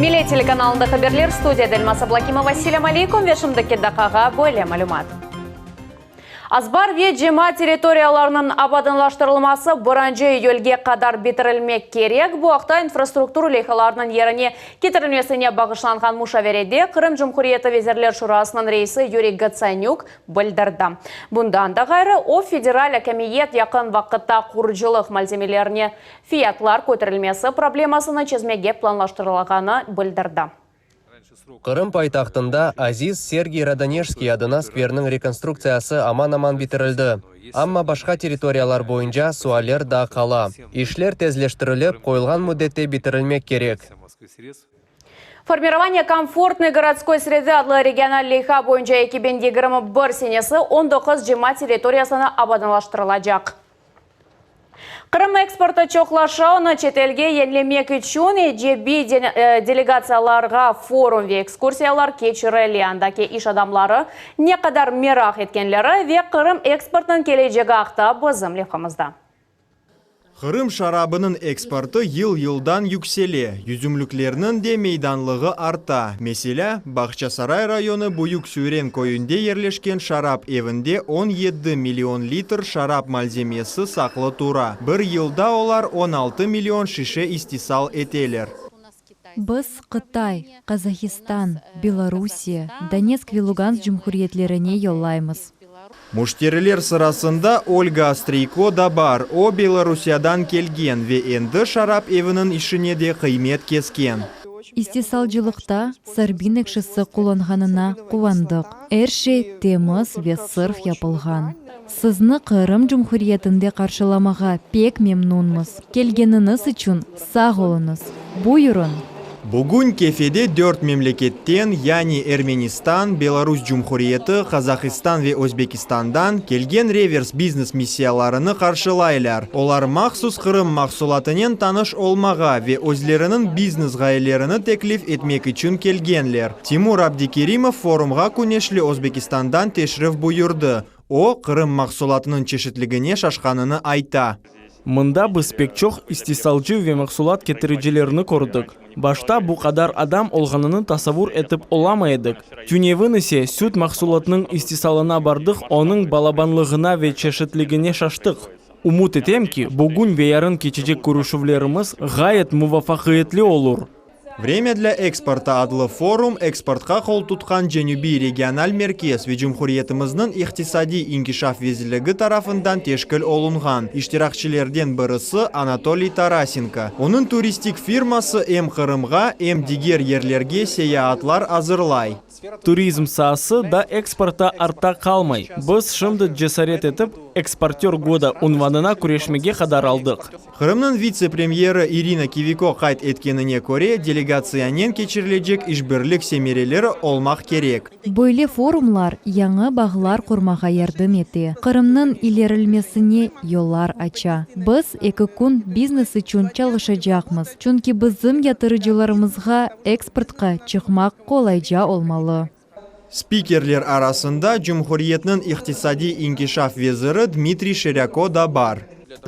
Millet telekanalında haberler, studiyada Elmaz Ablakimova. Selâm aleykum ve şimdiki daqqağa böyle malümat. Azbar ve cemaat territoriyalarınıñ abadanlaştırılması birinci iyülge qadar bitirilmek kerek. Bu aqta infrastruktur leyhalarınıñ yerine ketirilmesine bağışlanğan muşaverede Qırım Cumhuriyeti Vezirler Şurasınıñ reisi Yuriy Gotsanük bildirdi. Bundan da ğayrı, o, federal akimiyet yaqın vaqıtta qurucılıq malzemelerine fiyatlar köterilmesi problemasını çezmege planlaştırılğanı bildirdi. Qırım paytahtında Aziz Sergiy Radonejskiy adına skverniñ rekonstruktsiyası aman-aman bitirildi, amma başqa territoriyalar boyunca sualler daa qala. İşler tezleştirilip, qoyulğan müddette bitirilmek kerek. Formirovaniye komfortnoy gorodskoy sredı adlı regional leyha boyunca 2021 senesi 19 cemaat territoriyasını abadanlaştırılacaq. Qırım eksportı çoqlaşa, onı çetelge yenilemek içün ecnebiy delegatsiyalarğa forum ve ekskursiyalar keçirile. Andaki iş adamları ne qadar meraq etkenleri ve Qırım eksportınıñ kelecegi aqta bizim levhamızda. Qırım şarabınıñ eksportı yıl-yıldan yüksele, yüzümliklerniñ de meydanlığı arta. Meselâ, Bağçasaray rayonı Büyük Süyren köyünde yerleşken şarap evinde 17 million litr şarap malzemesi saqlı tura. Bir yılda olar 16 million şişe istisal eteler. Biz Qıtay, Qazahistan, Belorusiye, Donetsk ve Lugansk cumhuriyetlerine yollaymız. Müşteriler sırasında Olga Ostreyko da bar, o, Belorusiyadan kelgen ve endi şarap eviniñ işine de qıymet kesken. İstisalcılıqta sarbin ekşisi qullanğanına quvandıq. Er şey temiz ve sırf yapılğan. Sizni Qırım Cumhuriyetinde qarşılamağa pek memnunmız. Kelgeniñiz içün sağ oluñız. Buyurıñ! Bugün Kefede dört memleketten, yani Ermenistan, Belarus Cumhuriyeti, Qazahistan ve Özbekistandan kelgen revers biznes missiyalarını qarşılaylar. Olar mahsus Qırım mahsulatınen tanış olmağa ve özleriniñ biznes ğayelerini teklif etmek içün kelgenler. Timur Abdikerimov forumğa küneşli Özbekistandan teşrif buyurdı. O, Qırım mahsulatınıñ çeşitligine şaşqanını ayta. Mında biz pek çoq istisalcı ve mahsulat ketiricilerni kördik. Başta bu qadar adam olğanını tasavvur etip olamay edik. Tünevin ise süt mahsulatınıñ istisalına bardıq, onıñ balabanlığına ve çeşitligine şaştıq. Ümüt etem ki, bugün ve yarın keçecek körüşüvlerimiz ğayet muvafaqiyetli olur. Vremya dlâ eksporta adlı forum eksportqa qol tutqan Cenübiy regional merkez ve cumhuriyetimizniñ İqtisadiy inkişaf vezirligi tarafından teşkil olunğan. İştirakçilerden birisi Anatoliy Tarasenko. Onıñ turistik firması em Qırımğa, em diger yerlerge seyaatlar azırlay. Turizm saası da eksportta artta qalmay. Biz şimdi cesaret etip, Eksportör goda unvanına küreşmege qadar aldıq. Qırımnıñ vitse-premyeri İrina Kiviko qayd etkenine köre, delegatsiyanen keçirilecek işbirlik semereleri olmaq kerek. Böyle forumlar yañı bağlar qurmağa yardım ete, Qırımnıñ ilerilmesine yollar aça. Biz eki kün biznes içün çalışacaqmız, çünki bizim yatırıcılarımızğa eksportqa çıqmaq qolayca olmalı. Spikerler arasında cumhuriyetniñ iqtisadiy inkişaf veziri Dmitriy Şerâko da bar.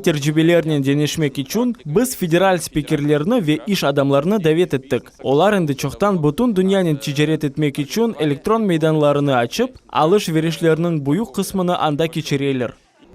Tercibelernen deñişmek içün biz federal spikerlerni ve iş adamlarını davet ettik. Olar endi çoqtan bütün dünyanen ticaret etmek içün elektron meydanlarını açıp, alış-verişlerniñ büyük qısmını anda keçireler.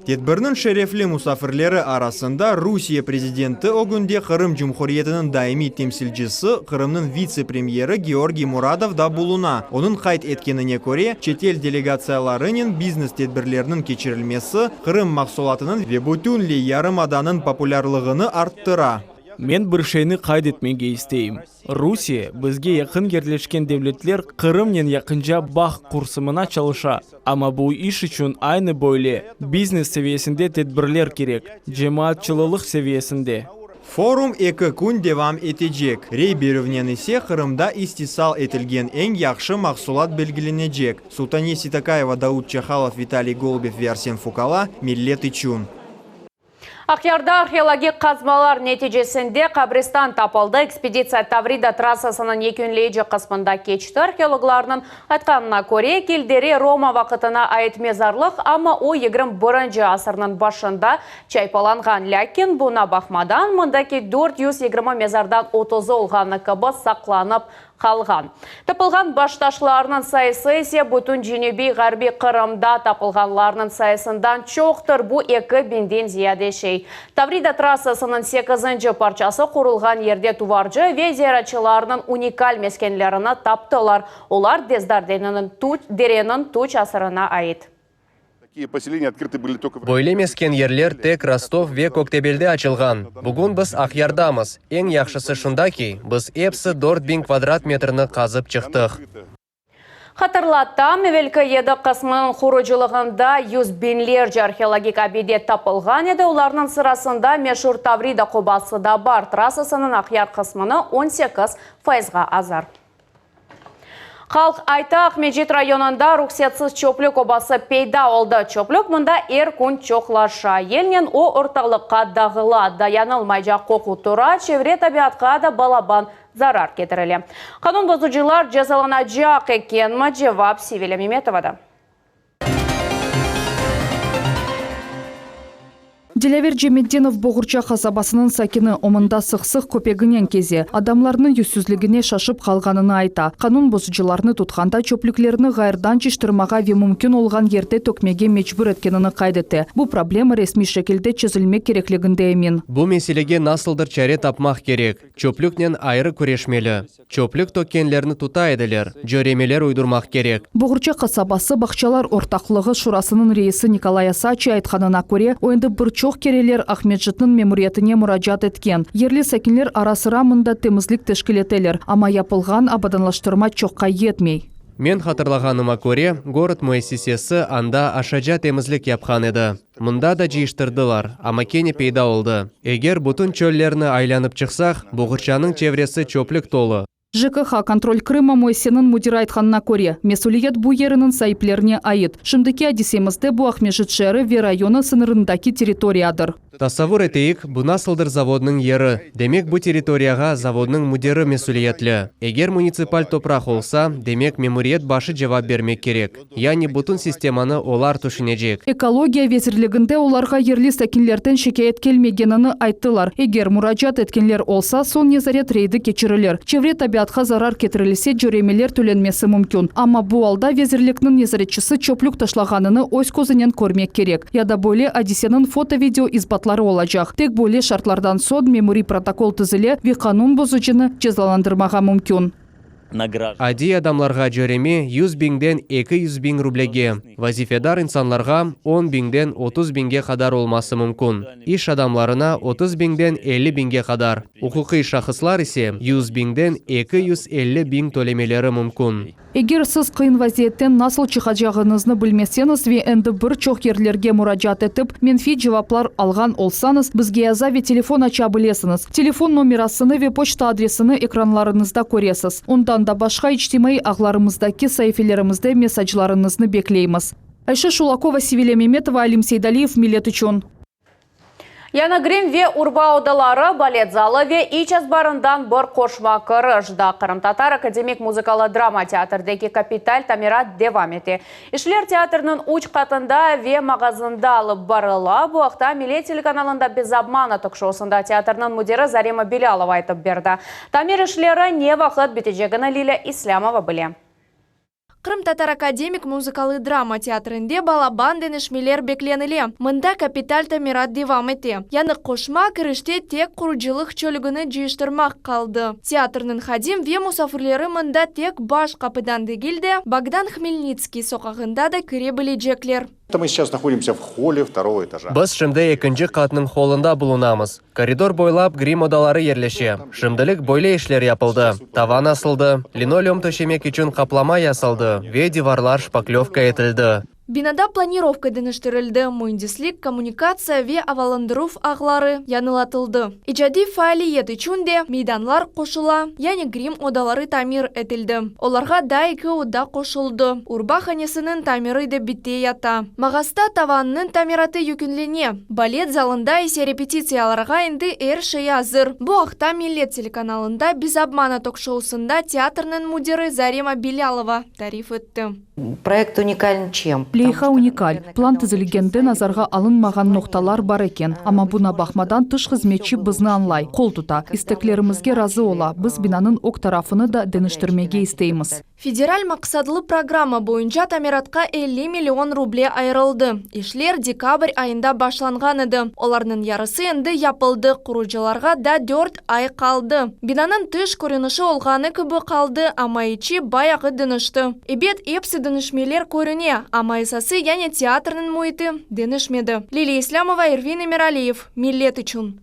Tedbirniñ şerefli musafirleri arasında Rusiye prezidenti ögünde Qırım Cumhuriyetiniñ daimiy temsilcisi, Qırımnıñ vitse-premyeri Georgiy Muradov da buluna. Onıñ qayd etkenine köre, çetel delegatsiyalarınen biznes tedbirleriniñ keçirilmesi Qırım mahsulatınıñ ve bütünley yarımadanıñ populârlığını arttıra. Men bir şeyni qayd etmege isteyim. Rusiye, bizge yaqın yerleşken devletler Qırımnen yaqınca bağ qursımına çalışa, amma bu iş içün aynı böyle biznes seviyesinde tedbirler kerek, cemaatçılılıq seviyesinde. Forum eki kün devam etecek, rey berüvnen ise Qırımda istisal etilgen eñ yahşı mahsulat belgilenecek. Sultaniye Sitakaeva, Daud Çahalov, Vitaliy Golubev ve Arsen Fukala, Millet içün. Aqyarda arheologik qazmalar neticesinde qabristan tapıldı. Ekspeditsiya Tavrida trassasınıñ yekünleyici qısmında keçti. Arheologlarnıñ aytqanına köre, Kildere Roma vaqıtına ait mezarlıq, amma o 21-nci asırnıñ başında çaypalanğan. Lâkin buña baqmadan, mındaki 420 mezardan otuzı olğanı kibi saqlanıp qalğan. Tapılğan baştaşlarnıñ sayısı ise bütün cenübiy-ğarbiy Qırımda tapılğanlarnıñ sayısından çoqtır, bu eki biñden ziyade şey. Tavrida trassasınıñ sekizinci parçası qurulğan yerde tuvarcı ve ziyaratçılarnıñ unikal meskenlerini taptılar, olar Dezdar dereniñ tuç asırına ait. Böyle mesken yerler tek Rostov ve Köktebelde açılğan. Bugün biz Aqyardamız. Eñ yahşısı şunda ki, biz episi 4000 kvadrat metrni qazıp çıqtıq. Hatırlatam, evelki yedi qısmınıñ qurucılığında yüz biñlerce arheologik abide tapılğan edi, olarnıñ sırasında meşur Tavrida qobası da bar. Trassasınıñ Aqyar qısmını 18 fayızğa azır. Halq ayta, Aqmescit rayonında ruhsetsiz çöplük obası peyda oldı. Çöplük mında er kün çoqlaşa. Yelnen o ortalıqqa dağıla, dayanılmaycaq qoqu tura, çevre tabiatqa da balaban zarar ketirile. Qanun bozucılar cezalanacaq ekenmi? Cevap Sevilâ Memetovada. Dilâver Cemetdinov Boğurça qasabasınıñ sakini, o mında sıq-sıq köpeginen keze. Adamlarnıñ yüzsüzligine şaşıp qalğanını ayta. Qanun bozucılarnı tutqanda çöplüklerni ğayırdan cıştırmağa ve mümkün olğan yerde tökmege mecbur etkenini qayd ete. Bu problema resmiy şekilde çezilmek kerekliginde emin. Bu meselege nasıldır çare tapmaq kerek. Çöplüknen ayrı küreşmeli. Çöplük tökkenlerni tuta ediler, cöremeler uydurmaq kerek. Boğurça qasabası Bağçalar ortaqlığı şurasınıñ reisi Nikolay Osadçiy aytqanına köre, o endi bir çoq kereler Aqmescitniñ memuriyetine muracaat etken. Yerli sakinler ara-sıra mında temizlik teşkil eteler, amma yapılğan abadanlaştırma çoqqa yetmey. Men hatırlağanıma köre, Gorod müessisesi anda aşaca temizlik yapqan edi. Mında da cıyıştırdılar, amma kene peyda oldı. Eger bütün çöllerni aylanıp çıqsaq, Boğurçanıñ çevresi çöplük tolu. JKH Kontrol Krıma müessiseniñ müdiri aytqanına köre, mesüliyet bu yeriniñ saiplerine ait. Şimdiki adisemizde bu Aqmescit şeeri ve rayonı sıñırındaki territoriyadır. Tasavvur eteyik, bu nasıldır zavodnıñ yeri, demek bu territoriyağa zavodnıñ müdiri mesüliyetli. Eger munitsipal topraq olsa, demek memuriyet başı cevap bermek kerek. Yani bütün sistemanı olar tüşünecek. Ekologiya vezirliginde olarğa yerli sakinlerden şikâyet kelmegenini ayttılar. Eger muracaat etkenler olsa, soñ nezaret reydi keçirilir. Çevre tabiatqa zarar ketirilse, cöremeler tölenmesi mümkün. Amma bu alda vezirlikniñ nezaretçisi çöplük taşlağanını öz közünen körmek kerek. Ya da böyle adiseniñ foto-video isbatları olacaq. Tek böyle şartlardan soñ memuriy protokol tizile ve qanun bozucını cezalandırmağa mümkün. Adiy adamlarğa cöreme yüz biñden 200 biñ rublege, vazifedar insanlarğa on biñden 30 biñge qadar olması mümkün, iş adamlarına 30 biñden 50 biñge qadar, uquqiy şahıslar ise 100 biñden 250 biñ tölemeleri mümkün. Eger siz qıyın vaziyetten nasıl çıqacağıñıznı bilmeseñiz ve endi bir çoq yerlerge muracaat etip, menfiy cevaplar alğan olsañız, bizge yaza ve telefon aça bilesiñiz. Telefon nomerasını ve poçta adresini ekranlarıñızda köresiz. Ondan da başqa içtimaiy ağlarımızdaki saifelerimizde mesaclarıñıznı bekleymiz. Ayşe Şulakova, Sevilâ Memetova, Alim Seydaliyev, Millet içün. Yañı grim ve urba odaları, balet zalı ve iç azbarından bir qoşma kiriş. Daa Qırımtatar akademik muzıkalı drama teatrdeki kapital tamirat devam ete. İşler teatrniñ üç qatında ve mağazında alıp barıla. Bu aqta Millet telekanalında Bez obmana tok-şousında teatrniñ müdiri Zarema Bilâlova aytıp berdi. Tamir işleri ne vaqıt bitecegini Lilâ İslâmova bile. Qırımtatar akademik muzıkalı drama teatrinde balaban deñişmeler beklenile. Mında kapital tamirat devam ete. Yañı qoşma kirişte tek qurucılıq çölügini cıyıştırmaq qaldı. Teatrniñ hadim ve musafirleri mında tek baş qapıdan degil de, Bogdan Hmelnitskiy soqağında da kire bilecekler. Мы сейчас находимся в холле второго этажа. Biz şimdi ekinci qatnıñ hollunda bulunamız. Koridor boylap grim odaları yerleşe. Şimdilik böyle işler yapıldı, tavan asıldı, linoleum töşemek içün qaplama yasaldı ve divarlar şpaklövka etildi. Binada planirovka deñiştirildi, müendislik, kommunikatsiya ve avalandıruv ağları yañılatıldı. İcadiy faaliyet içün de meydanlar qoşula, yani grim odaları tamir etildi. Olarğa daa eki oda qoşuldı. Urba hanesiniñ tamiri de bite yata. Mağazda tavannıñ tamiratı yekünlene, balet zalında ise repetitsiyalarğa endi er şey azır. Bu aqta Millet telekanalında Bez obmana tok-şousında teatrniñ müdiri Zarema Bilâlova tarif etti. Proyekt unikaln çem? Leyha unikal. Plan tizilgende nazarğa alınmağan noqtalar bar eken, amma buña baqmadan tış hızmetçi bizni añlay, qol tuta, isteklerimizge razı ola, biz binanıñ ög tarafını da deñiştirmege isteymiz. Federal maqsatlı programma boyunca tamiratqa 50 million ruble ayırıldı. İşler dekabr ayında başlanğan edi. Olarnıñ yarısı endi yapıldı, qurucılarğa da dört ay qaldı. Binanıñ tış körünişi olğanı kibi qaldı, amma içi bayağı deñişti. Ebet, episi deñişmeler körüne, amma esası, yani teatrniñ müiti deñişmedi. Liliya İslâmova, Ervin Emiraliyev, Millet içün.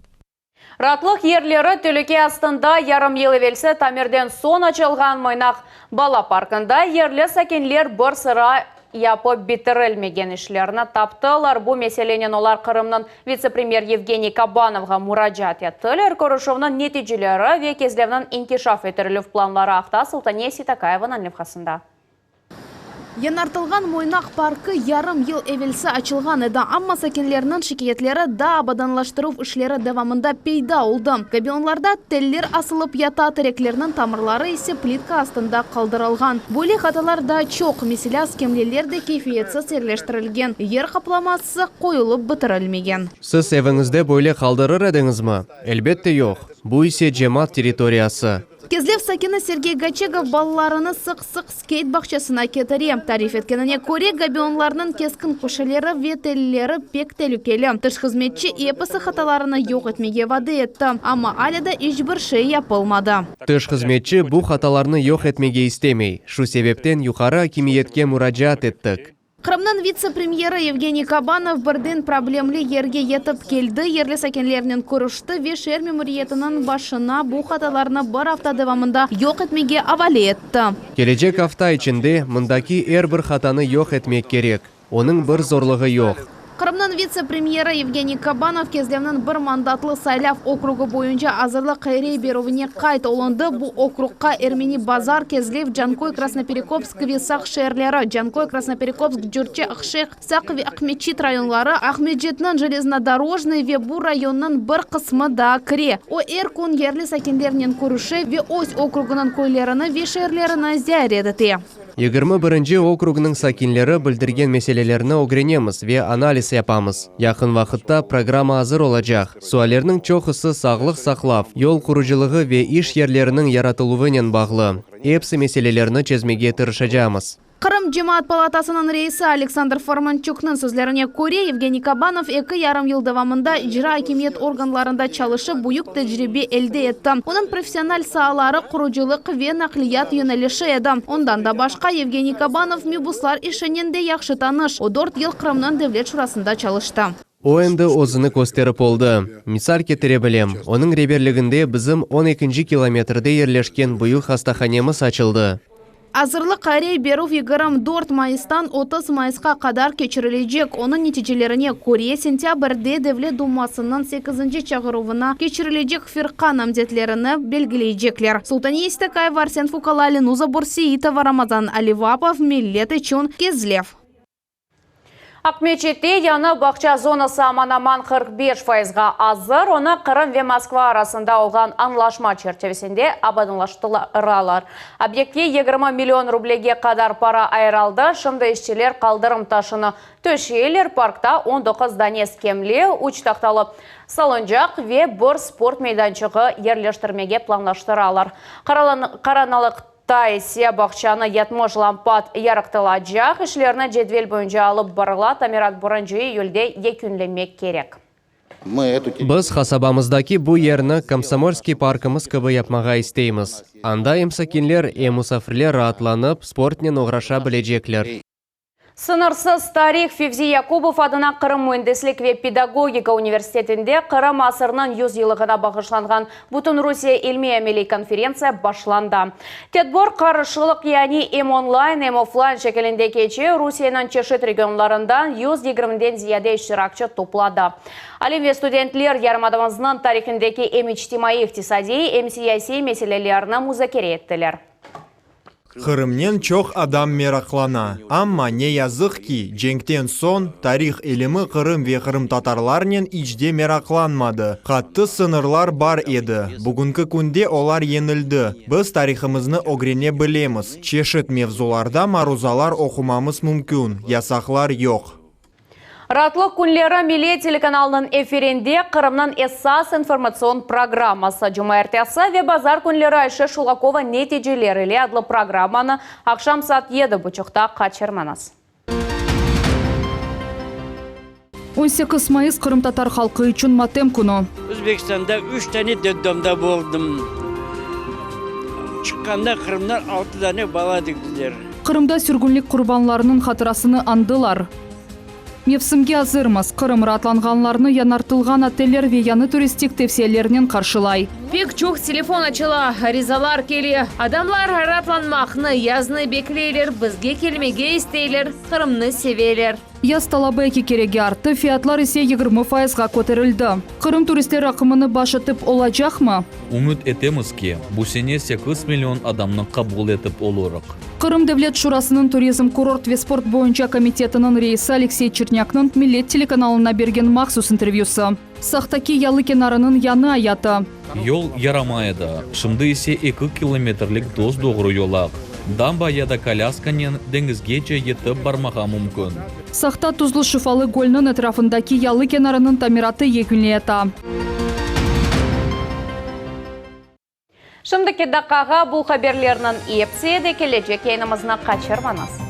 Raatlıq yerleri telüke astında yarım yıl evelsi tamirden soñ açılğan Moynaq bala parkında yerli sakinler bir sıra yapıp bitirilmegen işlerni taptılar. Bu meselenen olar Qırımnıñ vitse-premyer Yevgeniy Kabanovğa muracaat ettiler. Körüşüvniñ neticeleri ve Kezlevniñ inkişaf ettirilüv planları aqta Sultaniye Seytakayevanıñ levhasında. Yañartılğan Moynaq parkı yarım yıl evelsi açılğan edi, amma sakinlerniñ şikâyetleri daa abadanlaştıruv işleri devamında peyda oldı. Gabionlarda teller asılıp yata, tereklerniñ tamırları ise plitka astında qaldırılğan. Böyle hatalar daa çoq, meselâ, skemleler de keyfiyetsiz yerleştirilgen, yer qaplaması qoyulıp bitirilmegen. Siz eviñizde böyle qaldırır ediñizmi? Elbette yoq. Bu ise cemaat territoriyası. Kezlev sakini Sergey Goçegov balalarını sıq-sıq skeyt bağçasına ketire. Tarif etkenine köre, gabionlarnıñ keskin köşeleri ve telleri pek telükeli. Tış hızmetçi episi hatalarını yoq etmege vade etti, amma alâ da iç bir şey yapılmadı. Tış hızmetçi bu hatalarnı yoq etmege istemey, şu sebepten yuqarı akimiyetke muracaat ettik. Qırımnıñ vitse-premyeri Yevgeniy Kabanov birden problemli yerge yetip keldi, yerli sakinlernen körüşti ve şeer memuriyetiniñ başına bu hatalarnı bir afta devamında yoq etmege avale etti. Kelecek afta içinde mındaki er bir hatanı yoq etmek kerek. Onıñ bir zorluğı yoq. Qırımnıñ vitse-premyeri Yevgeniy Kabanov Kezlevniñ bir mandatlı saylav okrugı boyunca azırlıq rey berüvine qayd olundı. Bu okrugqa Ermeni Bazar, Kezlev, Canköy, Krasnoperekopsk ve Saq şeerleri, Canköy, Krasnoperekopsk, Cürçi, Aqşeyh, Saq ve Aqmeçit rayonları, Aqmescitniñ Jeleznodorojnıy ve bu rayonnıñ bir qısmı daa kire. O, er kün yerli sakinlernen körüşe ve öz okrugınıñ köylerini ve şeerlerini ziyaret ete. 21-nci okrugnıñ sakinleri bildirgen meselelerni ögrenemiz ve analiz yapamız. Yaqın vaqıtta programma azır olacaq. Suallerniñ çoqusı sağlıq saqlav, yol qurucılığı ve iş yerleriniñ yaratıluvınen bağlı. Epsi meselelerni çezmege tırışacamız. Qırım Cemaat palatasınıñ reisi Aleksandr Formançuknıñ sözlerine köre, Yevgeniy Kabanov eki yarım yıl devamında icra akimiyet organlarında çalışıp, büyük tecribe elde etti. Onıñ professional saaları qurucılıq ve naqliyat yönelişi edi. Ondan da başqa, Yevgeniy Kabanov mebuslar işinen de yahşı tanış, o dört yıl Qırımnıñ Devlet şurasında çalıştı. O endi özüni kösterip oldı. Misal ketire bilem, onıñ reberliginde bizim on ekinci kilometrde yerleşken büyük hastahanemiz açıldı. Azırlıq rey berüv 24 mayıstan 30 mayısqa qadar keçirilecek. Onıñ neticelerine köre, sentâbrde Devlet dumasınıñ sekizinci çağıruvına keçirilecek firqa namzetlerini belgileycekler. Sultaniye Seytakayeva, Arsen Fukalali, Nuza Borseitova, Ramazan Alivapov, Millet içün, Kezlev. Aqmescitte yañı bağça zonası aman-aman 45 fayızğa azır. Onı Qırım ve Moskva arasında olğan añlaşma çerçivesinde abadanlaştıralar. Obyektke 20 million rublege qadar para ayırıldı. Şimdi işçiler qaldırım taşını töşeyler, parkta 19 dane skemle, üç tahtalı salıncaq ve bir sport meydançığı yerleştirmege planlaştıralar. Qaranlıqta ise bağçanı 70 lampat yarıqtılacaq. İşlerni cedvel boyunca alıp barıla, tamirat birinci iyülde yekünlenmek kerek. Biz qasabamızdaki bu yerni Komsomolskiy parkımız kibi yapmağa isteymiz. Anda em sakinler, em musafirler raatlanıp, sportnen oğraşa bilecekler. Sıñırsız tarih Fevzi Yakubov adına Qırım müendislik ve pedagogika universitetinde Qırım asırınıñ 100 yıllığına bağışlanğan Bütünrusiye ilmiy-ameliy konferentsiya başlandı. Tedbir qarışılıq, yani em onlayn, em oflayn şekilinde keçe, Rusiyeniñ çeşit regionlarından 120-den ziyade iştirakçi topladı. Alim ve studentler yarımadamıznıñ tarihindeki em içtimaiy-iqtisadiy, em siyasiy meselelerni muzakere ettiler. Qırımnen çoq adam meraqlana, amma, ne yazıq ki, cenkten soñ tarih ilimi Qırım ve qırımtatarlarnen iç de meraqlanmadı. Qattı sıñırlar bar edi, bugünki künde olar yeñildi. Biz tarihımıznı ögrene bilemiz, çeşit mevzularda maruzalar oqumamız mümkün, yasaqlar yoq. Raatlıq künleri Millet telekanalınıñ efirinde Qırımnıñ esas informatsion programması Cumaertesi ve bazar künleri Ayşe Şulakova neticeler ile adlı programmanı aqşam saat yedi buçuqta qaçırmañız. 18 mayıs qırımtatar halqı içün matem künü. Özbekistanda üç tane detdomda boldım. Çıqqanda Qırımdan altı dane bala edik bizler. Qırımda sürgünlik qurbanlarınıñ hatırasını añdılar. Mevsimge azırmız, Qırım raatlanğanlarnı yañartılğan oteller ve yañı turistik tevsiyelernen qarşılay. Pek çoq telefon açıla, arizalar kele. Adamlar raatlanmaqnı, yaznı bekleyler, bizge kelmege isteyler, Qırımnı seveler. Yaz talabı eki kerege arttı, fiyatlar ise 20 fayızğa köterildi. Qırım turistler aqımını baş etip olacaqmı? Ümüt etemiz ki, bu sene 8 million adamnı qabul etip olurıq. Qırım Devlet Şurasınıñ turizm, kurort ve sport boyunca komitetiniñ reisi Aleksey Çirnâknıñ Millet telekanalına bergen mahsus intervyüsı. Saqtaki yalı kenarınıñ yañı ayatı. Yol yaramay edi, şimdi ise eki kilometrlik dos-doğru yolaq. Damba ya da kolâskanen deñizgece yetip barmağa mümkün. Saqta Tuzlu Şifalı gölniñ etrafındaki yalı kenarınıñ tamiratı yekünleyata. Şimdiki daqqağa bu haberlerniñ epsi edi, kelecek yayınımıznı qaçırmañız.